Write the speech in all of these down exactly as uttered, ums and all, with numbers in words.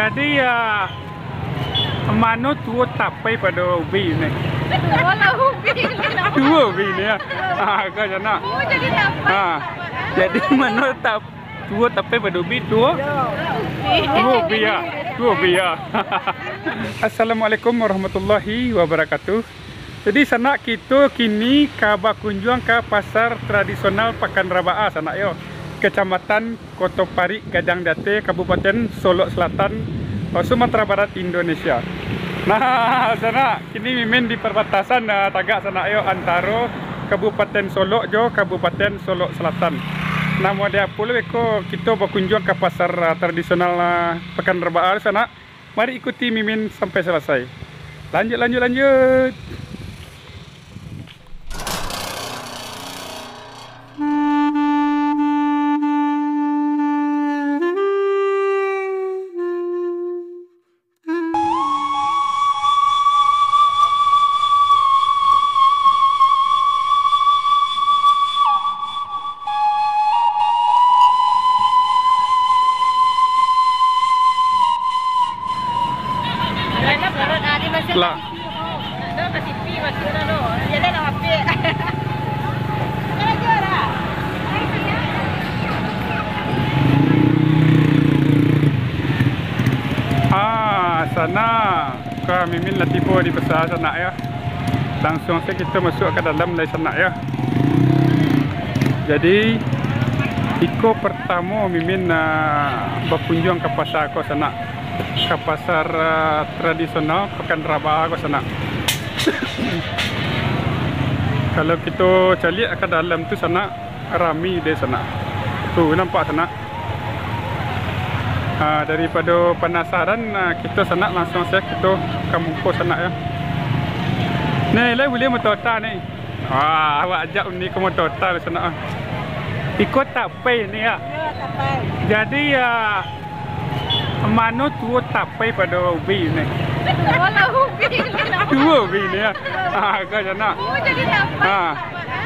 Jadi, ah, mano tuo tapai pado ubi ni? Tuo lah ubi ni lah. Tuo ubi ni, ya. Ah, kau sanak. Tuo jadi tapai. Ah. Jadi mano tap-, tuo tapai pado ubi, tuo? Tuo ubi, ya. Tuo ubi, ya. Assalamualaikum warahmatullahi wabarakatuh. Jadi, sanak, kito kini ka bakunjuang ka pasar tradisional Pakan Rabaa, sanak yo, Kecamatan Koto Parik, Gadang di Ateh, Kabupaten Solok Selatan, Sumatera Barat, Indonesia. Nah, sanak, kini Mimin di perbatasan, ah, tagak, sanak yo, antaro Kabupaten Solok jo Kabupaten Solok Selatan. Namo di apo lo beko kito bakunjuang ka pasar, ah, tradisional, ah, Pakan Rabaa, sanak? Mari ikuti Mimin sampai salasai. Lanjut, lanjut, lanjut. Lah. Ah, sanak. Ka Mimin lah tibo di pasar, sanak yo. Langsuang se kito masuak ka dalam lai, sanak yo. Jadi, iko pertamo Mimin, ah, bakunjuang ka pasar ko, sanak. Ka pasar, ah, tradisional Pakan Rabaa ko, sanak. Kalau kito caliak ka dalam tu, sanak, rami deh, sanak. Tu, nampak, sanak. Ah, daripado panasaran, ah, kito, sanak, langsuang se kito ka muko, sanak, yo. Ni, lai buliah motor ta ni. Ah, awak ajak uni ka motor ta, sanak, ah. Iko tapai ni, ya? Yo, tapai. Jadi, ah, mano tuo tapai pado ubi ni? Tuo lah ubi ni lah. Tuo ubi ni, ya? Ah, kau sanak. Tuo jadi tapai. Ah.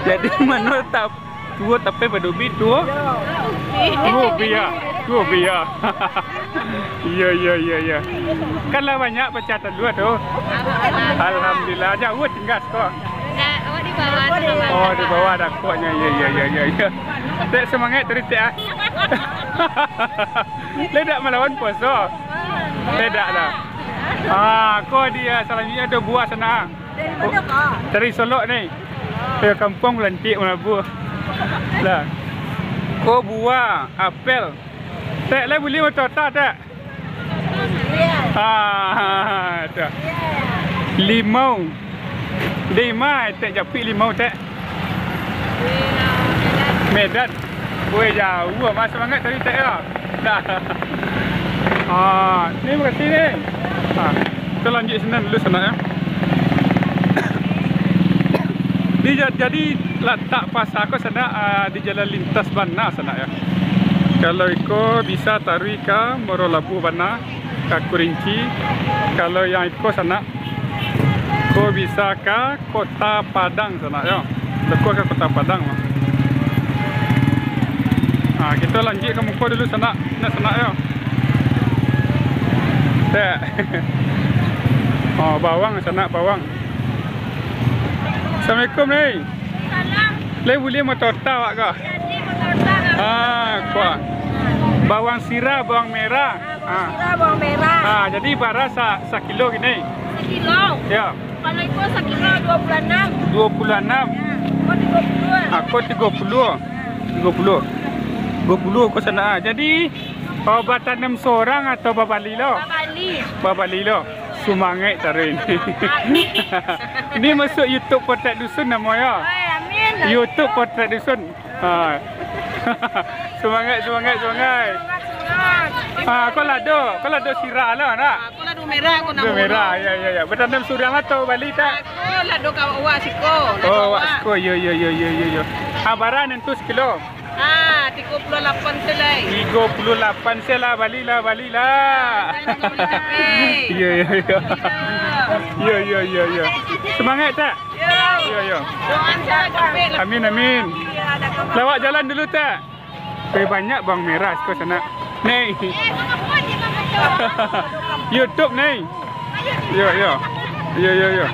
Jadi, mano tap-, tuo tapai pado ubi, tuo? Tuo ubi, ya? Tuo ubi, ya? Iyo, iyo, iyo, iyo. Kan lah banyak pacah talua tu. Alhamdulillah. Alhamdulillah. Jauah tingga ko. Nah, awak di bawah tu, Bang. Oh, di bawah dakoknyo. Iyo, iyo, iyo, iyo, iyo. Tek, semangat tadi, Tek, ah. Lai dak malawan puaso? Lai dak lah. Ah, ko di, ah, salanjuiknyo tu buah sanak. Dari Solok ni. Yo, kampuang Belantik, Manabuah. Lah. Ko buah, apel. Tek, lai buliah motor ta, Tek? Ah, tu. Limau. Di ma Tek japuik limau, Tek? Medan. Woi, jauah, Mas. Semangat tadi, Tek, yo. Dah. Ah, ni makasih ni. Ah, kita lanjut sini dulu, sanak, yo. Di ja-, jadi latak pasar ko, sanak, ah, di jalan lintas bana, sanak, yo. Kalau iko bisa taruih ka Muaro Labuah bana, ka Kurinci. Kalau yang iko, sanak, ko bisa ka Kota Padang, sanak, yo. Dakok ka Kota Padang, mah. Nah, kito lanjuik ka muko dulu, sanak. Nah, sanak, yo. Tek. Oh, bawang, sanak, bawang. Assalamualaikum, ni. Salam. Lai buliah motor ta awak ko? Jadi, motor ta. Ah, kuah. Bawang sirah, bawang merah. Ah, bawang sirah, bawang merah. Ah, jadi bara sa-, sakilo kini? Sakilo. Yo. Kalau iko sakilo duo puluah anam. Duo puluah anam. Yo, iko tigo puluah. Ah, ko tigo puluah. Tigo puluah. Tigo puluah ko sanak. Jadi, oh, batanam sorang atau babali lo? Babali. Babali lo. Sumangaik taruih ni. Ni masuak YouTube Potret Dusun namo yo. Oi, amin. YouTube Potret Dusun. Ha. Sumangaik, sumangaik, sumangaik. Semangat, semangat. Ha, ko lado, ko lado sirah lo, nak? Ha, ko lado merah, ko namo. Lado merah, yo, yo, yo. Batanam surang atau bali, Tek? Ha, ko lado ka awak siko, lado awak. Oh, awak siko. Yo, yo, yo. Ha, bara nan tu sakilo? Ha, tigo puluah lapan se lai. Tigo puluah lapan se lah, bali lah, bali lah. Jangan bali capek. Yo, yo, yo. Yo, yo, yo, yo. Semangat, Tek. Yo. Yo, yo. Doa sajo capek lah. Amin, amin. Lawak jalan dulu, Tek. Weh, banyak bawang merah siko sanak. Ni. YouTube ni. Yo, yo. Yo, yo, yo.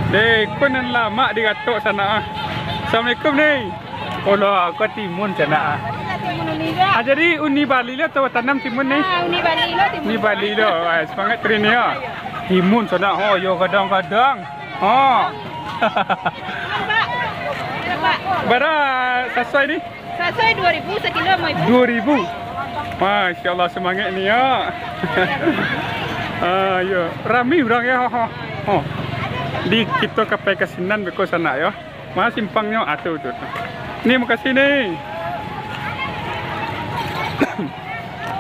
Deh, ko nan lamak di gatok sanak ah. Assalamualaikum ni. Olah, ko timun sanak ah. Ah, jadi uni Bali lo atau tanam timun ni? Ah, uni Bali lo timun. Uni Bali lo. Ah, semangat Trini yo. Timun sanak ho, yo gadang-gadang. Ha. Pak. Bara sasoi ni? Sasoi dua ribu sakilo, mau ibu. Dua ribu. Masya Allah, semangat ni yo. Ah, yo. Rami urang yo. Ha. Ha. Di kito ka pai ka sinan beko sanak yo. Ma simpangnyo? Ah, tu, tu, tu. Ni, makasih ni.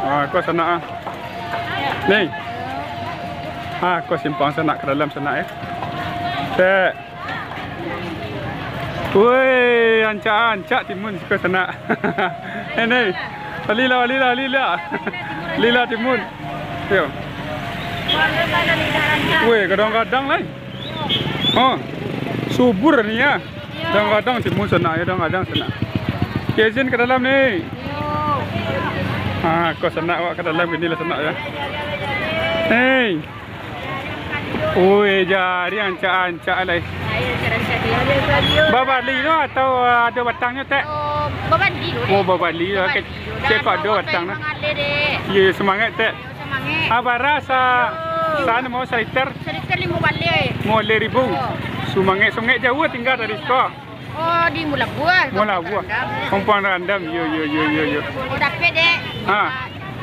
Ah, ko sanak ah. Ni. Ah, ko simpang sanak ka dalam sanak yo. Tek. Woi, ancak-ancak timun siko sanak. Eh, ni. Bali lah, bali lah, bali lah. Bali lah timun. Yo. Woi, gadang-gadang lai. Oh, subur ni ya. Gadang-gadang timun sanak yo, gadang-gadang sanak. Yo, izin ka dalam ni. Ha, ko sanak awak ka dalam kini lah sanak yo. Hei. Oi, jari ancak-ancak lai. Babali lo atau ado batangnyo, Tek? Oh, babali lo, Dek. Oh, babali lo. Babali lo. Cek kok ado batang tu. Iyo, iyo, semangat, Tek. Semangat. Ah, bara sa-, yo. Sa-, anu mau saliter? Saliter limo baleh. Limo baleh ribu. Yo. Sumanget, sumanget jauah tinggal dari siko. Oh, di Mulabuah. Mulabuah. Kampung Randam. Kampung Randam. Yo, yo, yo, yo, yo. Oh, dapek, Dek. Ha.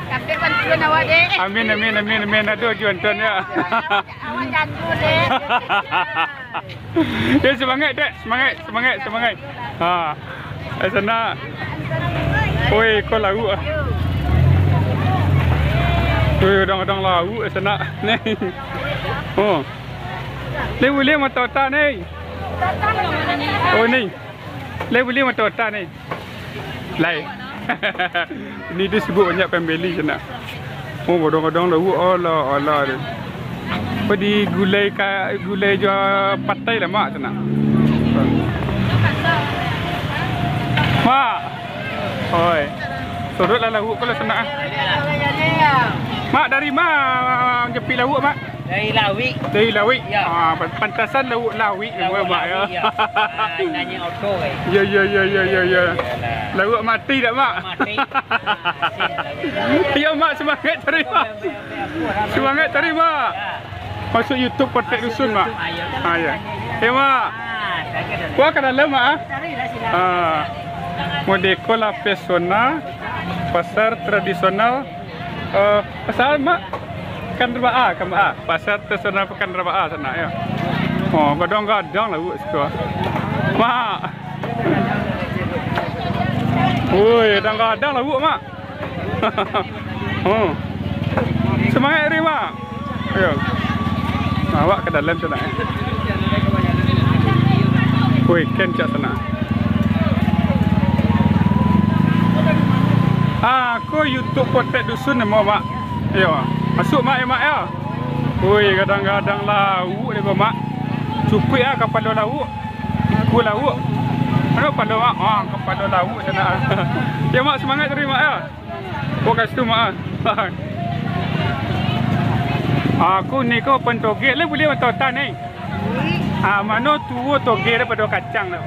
Dapek bantuan awak, Dek. Amin, amin, amin, amin. Aduh, juan tuan ya. Awak jatuh, Dek. Ya, semangat, Dek. Semangat, semangat, semangat. Ha. Eh, sanak. Oi, ko lauak ah. Oi, gadang-gadang lauak, eh, sanak. Ni. Oh. Ni buliah mato-mato ni. Oh, ni. Lai buliah mato-mato ni. Lai. Ni dia sibuk banyak pambeli sanak. Oh, gadang-gadang lauak, alah, alah dia. Apa digulai ka, gulai jo patai lah, Mak, sanak. Mak. Oi. Surut lah lauak ko lah sanak ah. Mak, dari ma japik lauak, Mak? Dari Lawik. Dari Lawik? Ya. Ah, pan-, pantasan lauak Lawik. Lauak nama, Mak, ya. Lawik, ya. Ah, nanya auto, eh. Ya, ya, ya, ya, ya, ya. Yalah. Lauak mati dak, Mak? Mati. Ah, asin lauak. Ya, Mak, semangat cari, Mak. Semangat cari, Mak. Ya. Masuk YouTube Potek Dusun, Mak. Masuk YouTube, ayo. Ah, ya. Ya, Mak. Ah, saya ke dalam. Wah, ka dalam, Mak, ah. Carilah, silakan. Ah. Modeko lah pesona, pasar tradisional. Eh, pasar, Mak? Pekan Rabaa, kan, Mak? Pasar tradisional Pekan Rabaa sanak, ya. Oh, gadang-gadang lauak siko. Mak. Woi, gadang-gadang lauak, Mak. Oh. Semangat, Ri, Mak. Ayo. Awak ka dalam sanak, eh. Woi, kencak sanak. Ah, ko YouTube Potek Dusun namo, Mak. Ayo, masuak, Mak, ya, Mak, ya. Woi, gadang-gadang lauak deh ko, Mak. Cukuik ah, kapalo lauak. Ikua lauak. Ado kapalo, Mak. Ah, kapalo lauak sanak. Ya, Mak, semangat tadi, Mak, ya. Ko ka situ, Mak, ah. Aku ni ko pan togek lai buliah mato-mato ni. Ah, mano tuo togek daripado kacang tu?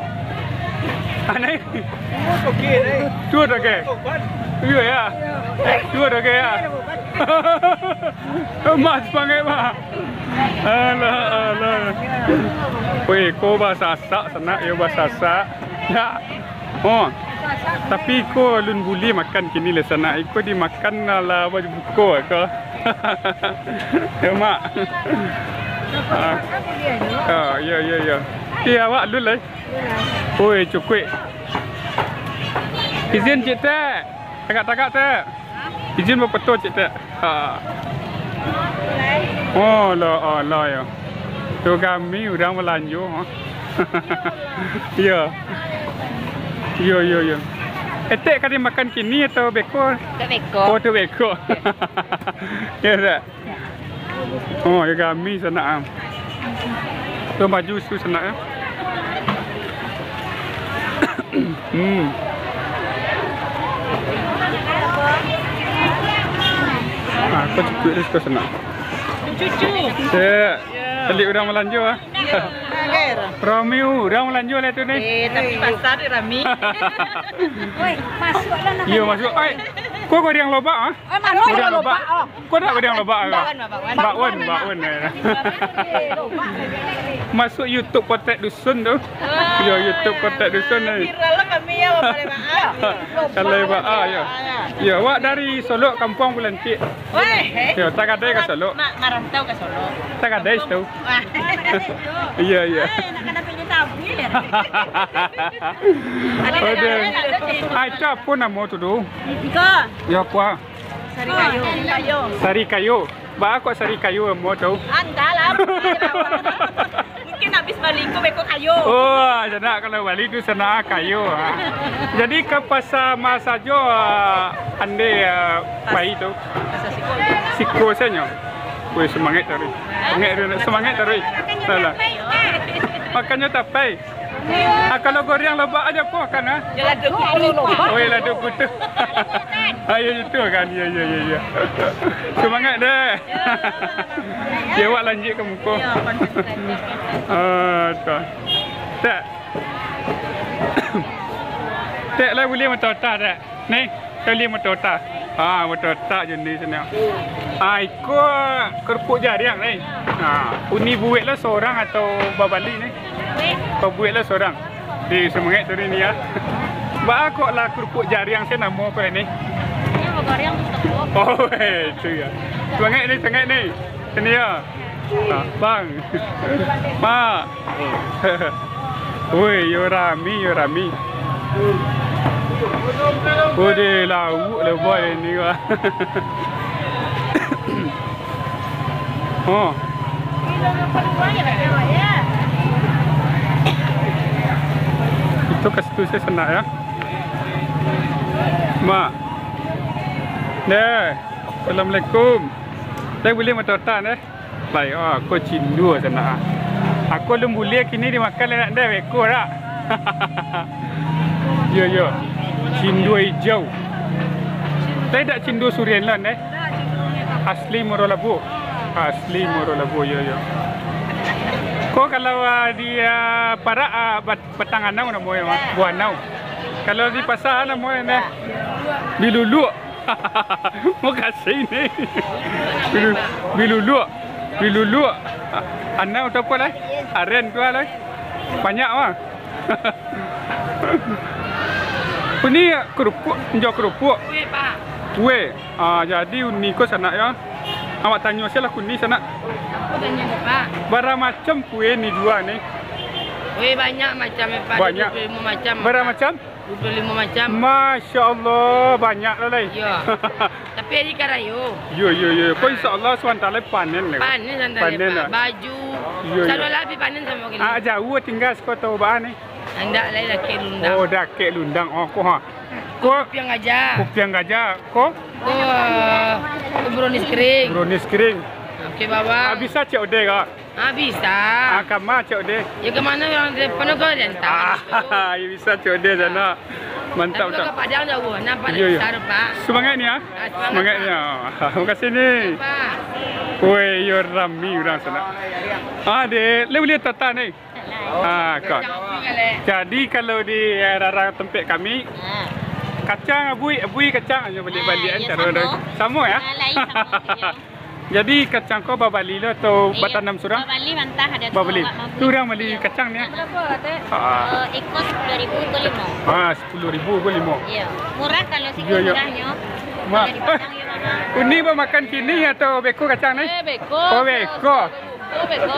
Ah, ni. Tuo togek, ni. Tuo togek. Toban. Iyo, ya. Tuo togek, ya. Mak, semangat, Mak. Alah, alah. Weh, ko basasak sanak, yo, basasak. Ya. Oh. Tapi iko alun buliah makan kini lai sanak. Iko dimakan alah babuko ko. Yo, Mak. Ah. Ah, yo, yo, yo. Tapi awak alun lai. Oi, cukuik. Izin, Cik Tek. Tagak-tagak, Tek. Izin bafoto, Cik Tek. Ha. Oh, lah, oh, lah, yo. Tu kami urang balanjo, ha. Yo. Yo, yo, yo. Etek ka dimakan kini atau beko? Tu beko. Oh, tu beko. Yo, Tek. Oh, yo kami sanak, ah. Tu baju su sanak, ah. Hmm. Ah, kau cukuik deh, kau senang. Cucu. Cek, balik urang balanjo, ah. Rami urang balanjo lah tu ni. Eh, tapi pasar dia rami. Woi, masuklah nak. Iyo, masuk. Ai, kau goreng lobak, ah? Eh, masuk. Goreng lobak. Kau nak goreng lobak, ah? Bakwan, bakwan. Bakwan, bakwan, eh. Masuk YouTube Potret Dusun tu. Yo, YouTube Potret Dusun ni. Viral lah kami ya, Bapak Lema. Kalau Bapak, ah, ya. Ya, awak dari Solok, Kampuang Bulancik. Weh. Ya, tagadai ka Solok. Ma-, marantau ka Solok. Tagadai situ. Wah. Iya, iya. Ai, nak kena pilih tabir. Ada. Ai, itu apa nama tu, tu? Iko. Ya, apa? Sari kayu. Sari kayu. Baa kok sari kayu ambo tu? Andalah. Mungkin habis bali ko beko kayu. Oh, sanak kalau bali tu sanak kayu, ha. Jadi ka pasa ma sajo, ah, ande, ah, pai tu? Pasa siko. Siko sajo. Woi, semangat taruih. Semangat taruih. Semangat taruih. Alah. Makannyo tapai. Ah, kalau goreng lobak aja apa kan, ah? Ya, lado kutu. Oh, ya, lado kutu. Ah, ya, itu kan. Ya, ya, ya, ya. Semangat deh. Ya, awak lanjut ke muka. Ya, konsen. Ah, tu. Tak. Tak lah, boleh motor tak, tak? Ni, kali motor otak. Ha, motor otak je ni sana. Ha, iko kerupuk jariang ni. Ha, uni buek lah seorang atau babali ni? Kau buek lah seorang. Di semangat tu ni ya. Ba kok lah kerupuk jariang saya nama apa ni? Ini mau goreng tu. Oh, eh, itu ya. Semangat ni, semangat ni. Sini ya. Ah, bang. Mak. Woi, yo rami, yo rami. Woi, deh, lauk lebar ni, wah. Oh. Itu ke situ saya senak, ya. Mak. Deh. Assalamualaikum. Deh, boleh motor tan, deh? Lai, ah, ko cindua sanak, ah. Ako lun buliah kini dimakan lai nak deh, beko dak? Yo, yo. Cindua ijau. Tapi dak cindua surian lan, eh? Asli Muaro Labuah. Asli Muaro Labuah, yo, yo. Ko kalau, ah, di, ah, Parak, ah, bat-, batang anau namo yo, Mak? Buah anau. Kalau di pasar namo yo, neh? Biluluak. Makasih ni. Bilu-, biluluak. Biluluak. Anau tu apa lah? Aren tu lah. Banyak mah. Uni kerupuk, injau kerupuk. Kuih, Pak. Kuih. Ah, jadi uni ko sanak ya. Awak tanyo salah kuni sanak. Aku tanyo, Pak. Bara macam kuih ni jua ni? Kuih banyak macam, Pak. Banyak. Ada dua puluh lima macam, Pak. Bara macam? Dua puluh lima macam. Masya Allah, banyak lah lai. Iyo. Tapi hari karayo. Yo, yo, yo. Ko insya Allah sebentar lai panen lah. Panen sebentar lai, Pak. Baju. Yo, yo. Selalu lah pi panen samo kini. Ah, jauh tinggal siko atau baa ni? Andak lai dakek Lundang. Oh, dakek Lundang. Oh, ko ha. Ko Kupiang Gajah. Kupiang Gajah. Ko? Ko, ko brownies kering. Brownies kering. Oke, bawang. Ah, bisa C O D ka? Ah, bisa. Ah, kama cok deh. Ya, kemana orang telepon kau dan tahu. Ah, ya bisa cok deh sana. Mantap. Tapi kalau Padang jauh, nampak dari besar, Pak. Semangat ni, ah. Ah, semangat, Pak. Semangat ni, ah. Makasih ni. Ya, Pak. Woi, yo rami orang sana. Ah, deh, le boleh tata ni. Ah, kau. Kacang abuih, Lek. Jadi kalau di, eh, rara tempat kami, kacang abuih, abuih kacang aja balik-balik kan, ya, cara sama. Sama ya? Ah, lain sama dia. Jadi, kacang ko babali lo atau batanam surang? Babali mantah ada tu. Babali. Awak mau beli. Tu urang bali kacang ni, ah? Berapa, Tek? Ah. Eh, iko sepuluh ribu, iko limo. Ah, sepuluh ribu, iko limo. Iya. Murah kalau siko murahnyo. Mak. Kalau di Padang, ya, Mama. Uni ba makan kini atau beko kacang ni? Eh, beko. Oh, beko. Oh, beko.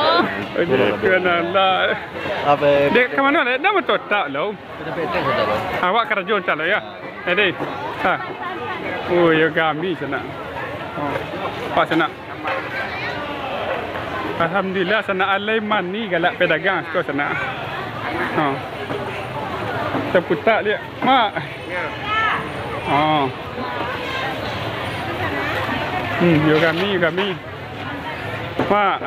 Oh, beko, anak. Apa? Dek, ke mana, Dek? Dah betul tak, lo? Awak karajo macam lo, ya? Jadi, ha. Oh, yo kami sana. Oh, pas sana. Alhamdulillah, sana alai mani galak pedagang siko sana. Ha. Taputak dia, Mak. Oh. Hmm, yo kami, yo kami. Mak.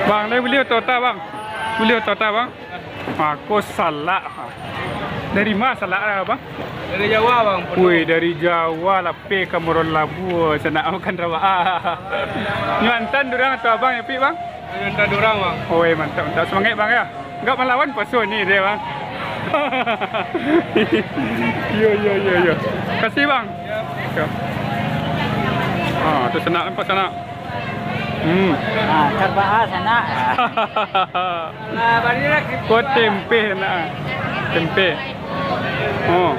Bang, lai buli oto-oto, Bang? Buli oto-oto, Bang? Mako salak. Dari ma salak, Bang? Dari Jawa, Bang. Wih, dari Jawa, lapeh ka Muaro Labu, sanak makan rabaa. Nyo antan durang atau abang nyo pi, Bang? Nyo antan durang, Bang. Oi, mantap, mantap. Semangat, Bang, ya. Nggak melawan puaso ni dia, Bang. Yo, yo, yo, yo. Kasih, Bang. Yo. Ah, tu sanak, nampak sanak. Hmm. Ah, rabaa sanak. Ko tempe nak. Tempe. Oh.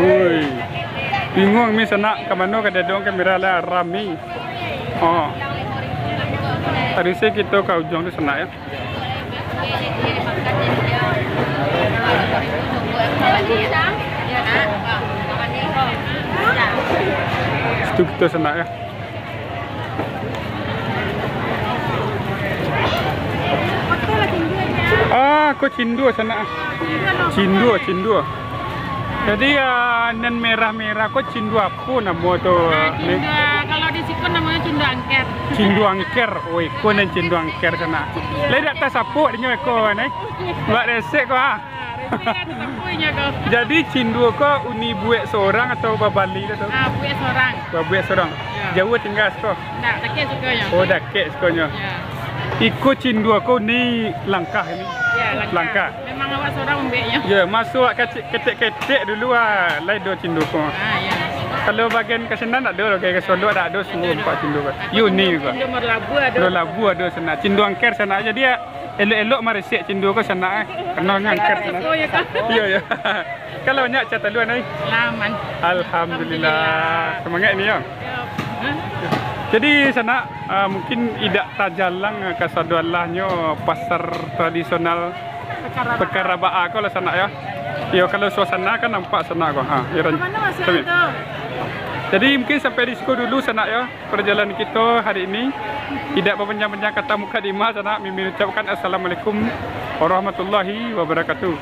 Ui. Bingung mi sanak, ka mano ka diadok kamera lah, rami. Oh. Tadi sih kita ka ujung tu sanak ya. Situ kita sanak ya. Ah, ko cindua sanak. Cindua, cindua. Jadi, ah, nan merah-merah ko cindua apo namo tu, Ah, Nek? Cindua, kalau di siko namonyo cindua angker. Cindua angker. Oi, ko nan cindua angker sanak. Lai dak tasapok dinyo ko, Nek? Buek resek ko, ah. Ah, resek ado tapuinyo ko. Jadi cindua ko uni buek sorang atau babali tu? Ah, buek sorang. Babuek sorang. Ya. Jauah tingga siko? Ndak, dakek sikonyo. Oh, dakek sikonyo. Ya. Iko cindua ko ni langkah ni. Ya, langkah. Langkah. Memang awak sorang mambueknyo. Ya, masuak kacik ketek-ketek dulu ah, lai do cindua ko. Ah, ya. Kalau bagian ka sinan ndak ado, bagian ka Solok ndak ado, suo nampak cindua ko. Yo ni ko. Cindua Muaro Labu ado. Muaro Labu ado sanak. Cindua angker sanak. Jadi, ah, elok-elok maresek cindua ko sanak, eh. Kena ngangkat sanak. Siko yo ko. Iyo, iyo. Kalau banyak cataluan ai. Laman. Alhamdulillah. Alhamdulillah. Semangat ni yo. Yo. Jadi sanak, ah, mungkin idak tajalang, ah, kasadoalahnyo pasar tradisional Pekarabaa. Pekarabaa ko lah sanak yo. Yo, kalau suasana kan nampak sanak ko. Ha, yo, Ran-, Ka mano masuak sambil. Tu? Jadi mungkin sampai di siko dulu sanak yo. Perjalanan kito hari ini. Idak bapanjang-panjang kata mukadimah sanak, Mimin ucapkan assalamualaikum warahmatullahi wabarakatuh.